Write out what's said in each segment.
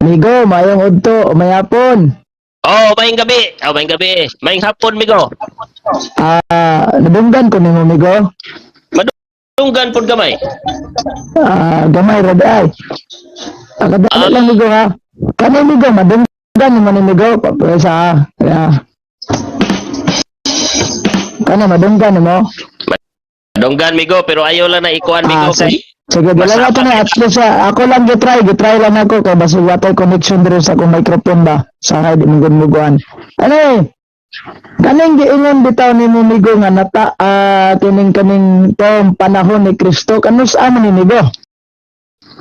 Migo, maayong udto, mayapon. Oh, maayong gabi. Oh, maayong gabi. Maayong hapon, Migo. Ah, nadunggan ko nimo, Migo. Madunggan pud gamay. Ah, gamay ra di ay. Ah, kadali lang, Migo, ha. Kani, Migo, madunggan nimo ni Migo pa sa ya. Kana madunggan nimo. Madunggan, Migo, pero ayaw lang na ikuan, Migo, Ah, kay sige. Sige, dala na to na at least ako lang gitry lang ako kay basig watay connection diri sa akong microphone ba. Sa di mo gud. Ano eh? Kaning giingon bitaw ni Migo nga nata kining kaning tong panahon ni Kristo, kanus man ni Migo?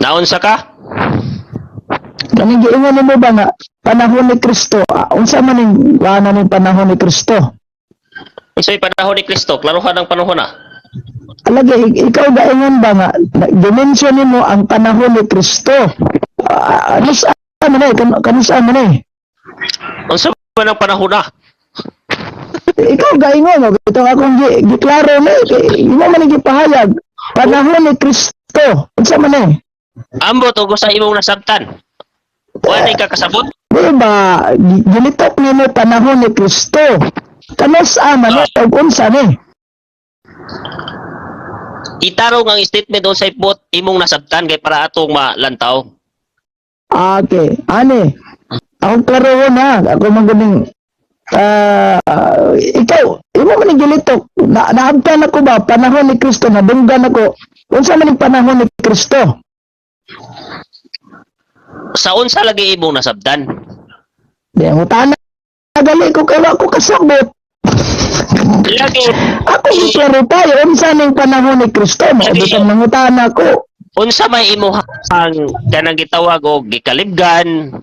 Naunsa ka? Kaning giingon nimo ba nga panahon ni Kristo, unsa man ning kuana ning panahon ni Kristo? Unsay panahon ni Kristo? Klaruhan ang panahon na. Alagi, ikaw gaingon ba nga dimension nimo ang panahon ni Kristo? Kanus man eh, kanus man eh? Unsa man ang panahon na? Ikaw gaingon mo, itong akong giklaro ni, imo man ang gipahayag. Panahon ni Kristo. Unsa man eh? Ambot og sa imong nasabtan. Wa ka kasabot? Di ba, gilitok nimo panahon ni Kristo. Kanus man eh, ug unsa ni? Itarong ang statement unsay bot imong nasabtan kay para atong malantaw. Ah, okay. Ani, ako klaro na, ako man guning ikaw, imo man ang gilitok. Na, naabtan ako ba panahon ni Kristo, nadunggan ako. Unsa man ang panahon ni Kristo? Sa unsa lagi imong nasabtan? Di ang utana gali ko kay wa ko kasabot. Lagi. Ako giklaro tayo unsa ning panahon ni Kristo, mao bitang nangutana ko. Unsa may imong ang kanang gitawag og gikalibgan?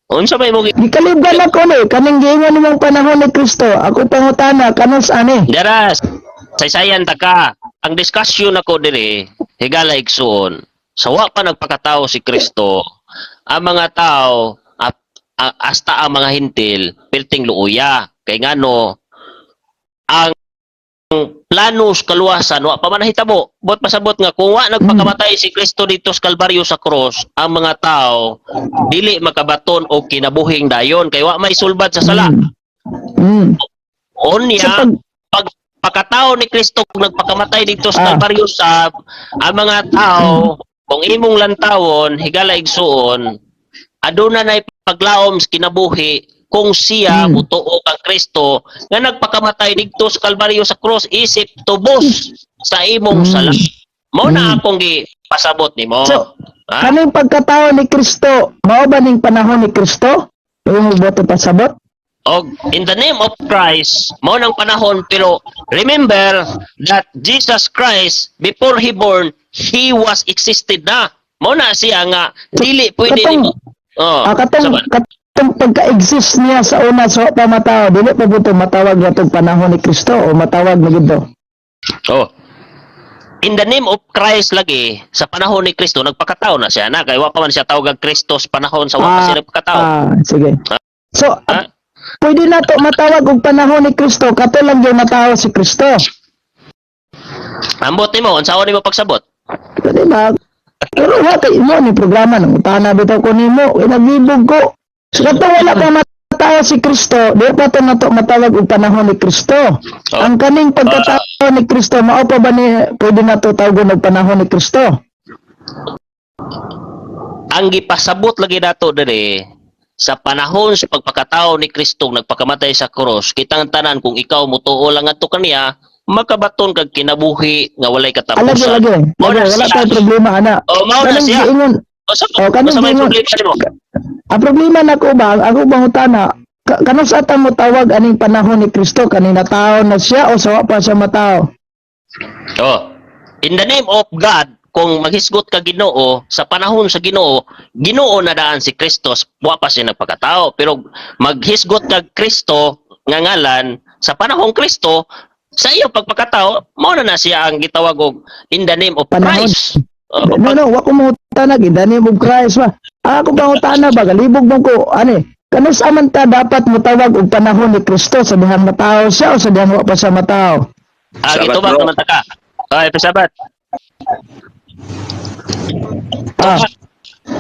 Unsa may imong Gikalibgan ako ni kaning giingon nimong panahon ni Kristo. Ako pangutana kanus ani? Daras, saysayan ta ka. Ang discussion nako diri, higala igsuon. Sa wa pa nagpakatao si Kristo, ang mga tao hasta ang mga hintil perting luoya kay ngano ang plano sa kaluwasan wa pa man nahitabo. Bot pasabot nga kung wa nagpakamatay si Kristo dito sa Kalbaryo sa cross, ang mga tao dili makabaton og kinabuhing dayon kay wa may sulbad sa sala. Unya, Sa pag pag pagkatao ni Kristo kung nagpakamatay dito sa Kalbaryo sa ang mga tao, kung imong lantawon, higala igsuon, aduna nay paglaom sa kinabuhi kung siya mutuo kang Kristo nga nagpakamatay didto sa Kalbaryo sa cross isip tubos sa imong sala. Mao na akong gipasabot nimo. So, Ha? kaning pagkatao ni Kristo, mao ba ning panahon ni Kristo? Yung boto pasabot? Og in the name of Christ, mao nang panahon, pero remember that Jesus Christ, before he born, he was existed na. Mao na siya nga dili pwede nimo. Oh, Ah, katong saban. katong pagka-exist niya sa una sa wa pa matao, dili pa buto matawag natong panahon ni Kristo o matawag na gid? Oh. In the name of Christ lagi, sa panahon ni Kristo nagpakatao na siya na kay wa pa man siya tawag og Kristo sa panahon sa wa pa siya nagpakatao. Ah, sige. So, Ah? pwede na to matawag og panahon ni Kristo kato lang gyud natao si Kristo? Ambot nimo, unsaon nimo pagsabot? Pwede ba? Pero wa kay mo ni programa nang utana bitaw ko nimo, kay naglibog ko. So kato wala pa matao si Kristo, di pa to nato matawag og panahon ni Kristo. Oh. Ang kaning pagkatao ni Kristo, mao pa ba ni pwede nato tawgon og panahon ni Kristo? Ang gipasabot lagi nato diri, sa panahon sa pagpakatao ni Kristo nagpakamatay sa cross, kitang tanan kung ikaw mutuo lang adto kaniya, makabaton kag kinabuhi nga walay Alagi katapusan. lagi. Mao na Lagi, wala siya. tay problema ana. Oh, mao na Kanang siya. giingon, O sa Oh, kanang sa may giingon. problema nimo? Ang problema nako ba, ako bang utana, kanus ata mo tawag aning panahon ni Kristo, kaning natao na siya o sa wa pa siya matao? Oh. In the name of God, kung maghisgot ka Ginoo sa panahon sa Ginoo, Ginoo na daan si Kristo, wa pa siya nagpakatao. Pero maghisgot ka Kristo nga ngalan sa panahong Kristo sa iyong pagpakatao, mao na na siya ang gitawag og in the name of Panahon. Christ. Oh, No, no, wa ko mangutana in the name of Christ ba. Ang ako pangutana ba, galibog mo ko, ani, kanus man ta dapat motawag og panahon ni Kristo, sa dihang matao siya o sa dihang wa pa siya matao? Ah, Sabat, gitubag bro. naman ta ka. Ay, pasabat. Ah,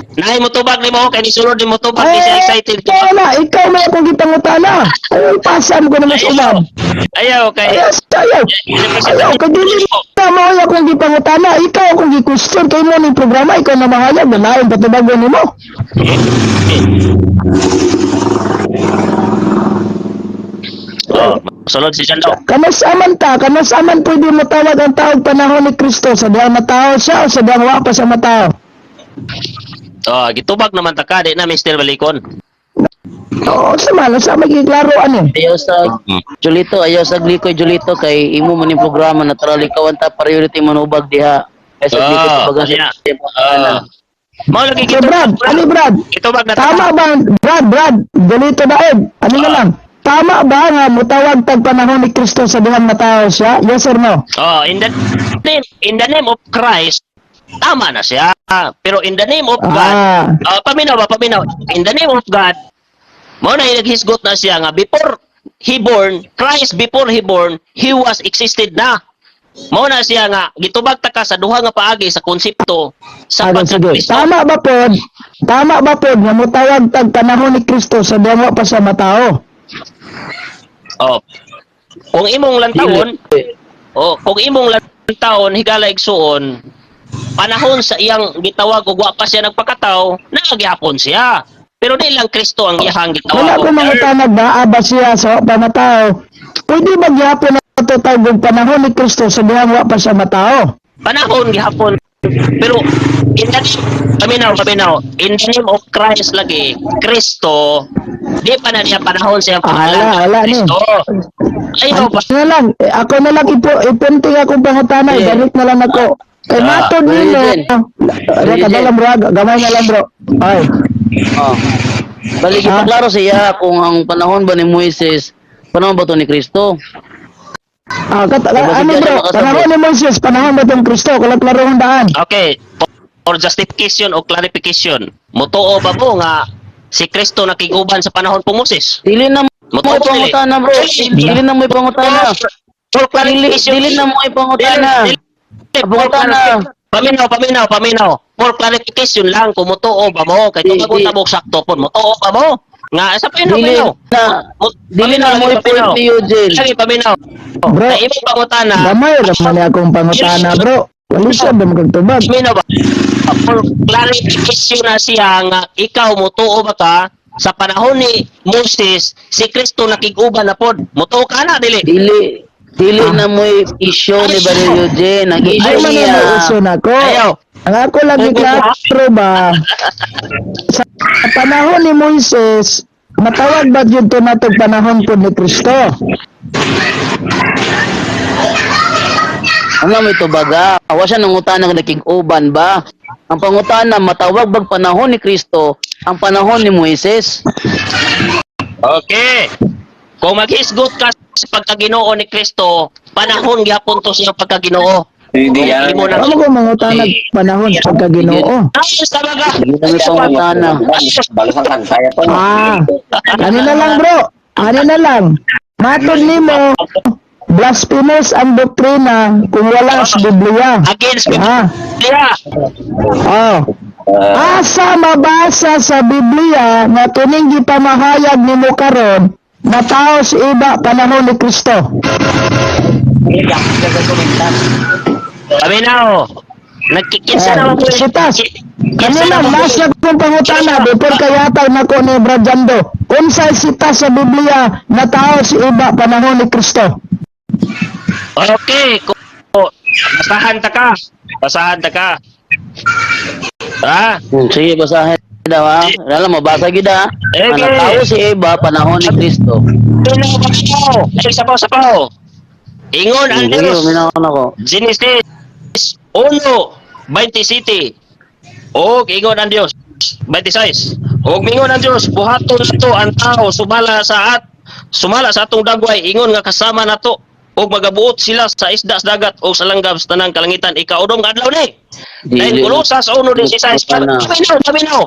Naay mo tubag nimo kay nisulod nimo tubag di siya Ay, excited. ikaw na, ikaw may akong gipangutana. Ay, pasa mo ko naman sa uban. Ayaw kay Ayaw, ayaw. Ayaw, kay dili na mo akong gipangutana. Ikaw akong gi-question kay mo ning programa, ikaw na mahayag, nalain patubagon nimo. Oh, sulod si Jando. Kanusaman ta, kanusaman pwede mo tawag ang tawag panahon ni Kristo sa diyang matao siya o sa diyang wa pa siya matao? Oh, gitubag naman ta ka di na Mr. Balikon. Oo, sama lang sa magiklaro ano. Ayaw sa Julito, ayaw sa Glikoy Julito kay imo man yung programa natural ikaw ang top priority manubag diha. Kaysa Glikoy Ah, tubagan kanya. sa Ah. Mao lagi So Brad, ano Brad? Gitubag na ta. Tama ba, Brad, Brad, ganito ba Ed? Ano na lang? Tama ba nga mutawag tag panahon ni Kristo sa dihang matao siya? Yes or no? Oh, in the name of Christ, tama na siya. Pero in the name of God, Ah, paminaw ba, paminaw. In the name of God, mao na naghisgot na siya nga before he born, Christ before he born, he was existed na. Mao na siya nga gitubag ta ka sa duha nga paagi sa konsepto sa ah, sige. pagka-Kristo. Tama ba pod? Tama ba pod nga mutawag tag panahon ni Kristo sa dihang wa pa siya matao? Oh. Kung imong lantawon, oh, kung imong lantawon higala igsuon, panahon sa iyang gitawag ug wa pa siya nagpakataw, naa gihapon siya. Pero di lang Kristo ang iyang gitawag. Wala ko mangutanag na aba siya sa wa pa matao. Pwede ba gihapon na ito tawag panahon ni Kristo sa dihang wa pa siya matao? Panahon gihapon. Pero in the name, paminaw, paminaw, in the name of Christ lagi, Kristo, di pa na niya panahon siyang Ala, ala ni. Kristo. Ayaw ba? Ano na lang, eh, ako na lang ipunting akong pangutana, Yeah. ibalik na lang ako. Kay Ah, matod nino, Religion. Reka na lang bro, gamay na lang bro. Ay, Oh. Bali Ah. gipaklaro siya kung ang panahon ba ni Moises, panahon ba to ni Kristo? ah, Diba, ano sige, bro, makasabot. panahon ni Moses, panahon ba itong Kristo, kung klarong daan. Okay, for justification o clarification, mutuo ba mo nga si Kristo nakiguban sa panahon po Moses? Dili na mo Mutuo ba dili? ipangutana bro. Dili na mo ipangutana. For Dili clarification. dili na mo ipangutana. Dili- for Pangutana. Paminaw, paminaw, paminaw. For clarification lang, kung mutuo ba mo, kay Di- tungkol di- ta mo sakto pon, mutuo ba mo? Nga, sa paminaw, Dili paminaw. na dili na mo Paminaw, i-point ni Eugene. Lagi, paminaw. Bro. Sa imong pangutana, Gamay, ramani akong pangutana bro. Wali siya, ba magtubag. paminaw ba? For clarification na siya nga ikaw mutuo ba ka sa panahon ni Moses, si Kristo nakig-uban na pod. Mutuo ka na dili? Dili dili na mo issue ni Brother Eugene. Ang Ay, issue man niya ang uso na ko. Ayaw. Ang ako lagi klaro ba, sa panahon ni Moises, matawag ba yun to natog panahon po ni Kristo? Ano mo ito baga? Wa siya nangutana nga nakig-uban ba? Ang pangutana matawag bag panahon ni Kristo ang panahon ni Moises. Okay. Kung maghisgot ka sa pagkaginoo ni Kristo, panahon gihapon to sa pagkaginoo. Hindi Kung yan. imo na. Ano ko mangutanag panahon sa pagkaginoo? Ay, sa baga. Dili na may pangutana. Balusan kan kaya to. Ah, ano na lang bro? Ano na lang? Matod nimo, blasphemous ang doktrina kung wala sa Biblia. Against Ah, Biblia. oh. Asa mabasa sa Biblia nga kining gipamahayag nimo karon na tao si iba panahon ni Kristo? Paminaw. Nagkikinsa na Eh, mo. sitas. Kanina, last na kong pangutana before kayatay nako ni Brad Jando. Unsay sitas sa Biblia na tao si iba panahon ni Kristo? Okay. Basahan ta ka. Basahan ta ka. Ha? Sige, basahin daw ha. Wala mabasa gid ha. Eh, Ang tao si Eva panahon ni Kristo. Paminaw, paminaw. Ay, sapaw, sapaw. Ingon ang Sige, Diyos. uminahon ako. Genesis 1:27. Og ingon ang Dios 26. Og mingon ang Dios, buhaton nato ang tao sumala sa atong dagway ingon nga kasama nato ug magabuot sila sa isda sa dagat o sa langgam sa tanang kalangitan ikaudom nga adlaw ni. Dahil Dili. Kolosas 1:16. Ano? Paminaw, paminaw.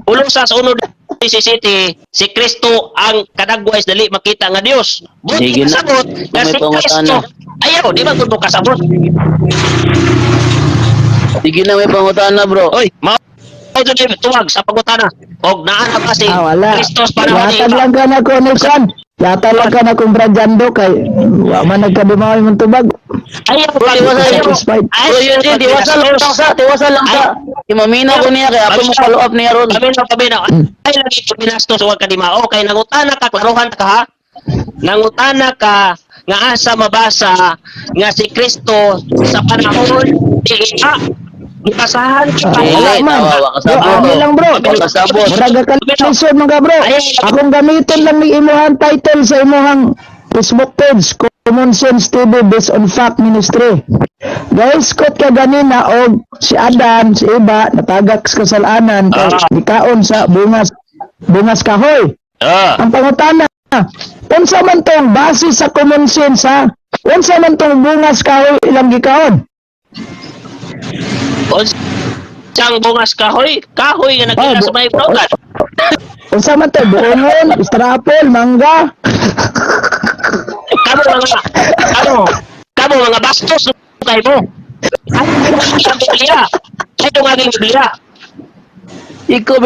Kolosas 1:17, si Kristo ang kadagway sa dali makita nga Dios. Buti Sige na. kasabot nga May si pangutana. Kristo. Ayaw, di ba kung kasabot? Sige na may pangutana bro. Oy, mao Wa tuwag sa pangutana. Og naa na ba si Ah, wala. Kristo sa panahon ni Yatag Iba? lang ka na ko ni Kwan. Yatag lang ka na kung Bradyando kay wa man nagkadimaw imong tubag. Ayaw Bro, tiwasan. Satisfied. Bro, Eugene, tiwasan lang sa, tiwasan lang sa. Imamina ko niya, kaya ako mo follow up niya ron. Paminaw, paminaw. Ay, lagi ko binastos, huwag ka di mao. Kay nangutana ka, klaruhan ka ha. Nangutana ka nga asa mabasa nga si Kristo sa panahon ni Iba. Gibasahan ka pa. Ah, wala Eh, man. tawa, wa Bro, kasabot. ani lang, bro. Wa kasabot. Murag ka kalisod mga bro. Akong gamiton lang ni imuhang title sa imuhang Facebook page, Common Sense TV based on Fact Ministry. Guys, kot ka ganina og si Adam, si Iba, natagak sa kasalanan kay gikaon sa bungas bungas kahoy. Ang pangutana, unsa man tong base sa common sense ha? Unsa man tong bungas kahoy ilang gikaon? Unsang bungas kahoy? Kahoy nga nagkita sa may brogan. Unsa man to buongon, strapol, mangga? Kamo mga kamo kamo mga bastos kay mo. Ay, ang Biblia. Ay, ang aking Biblia. Ikaw,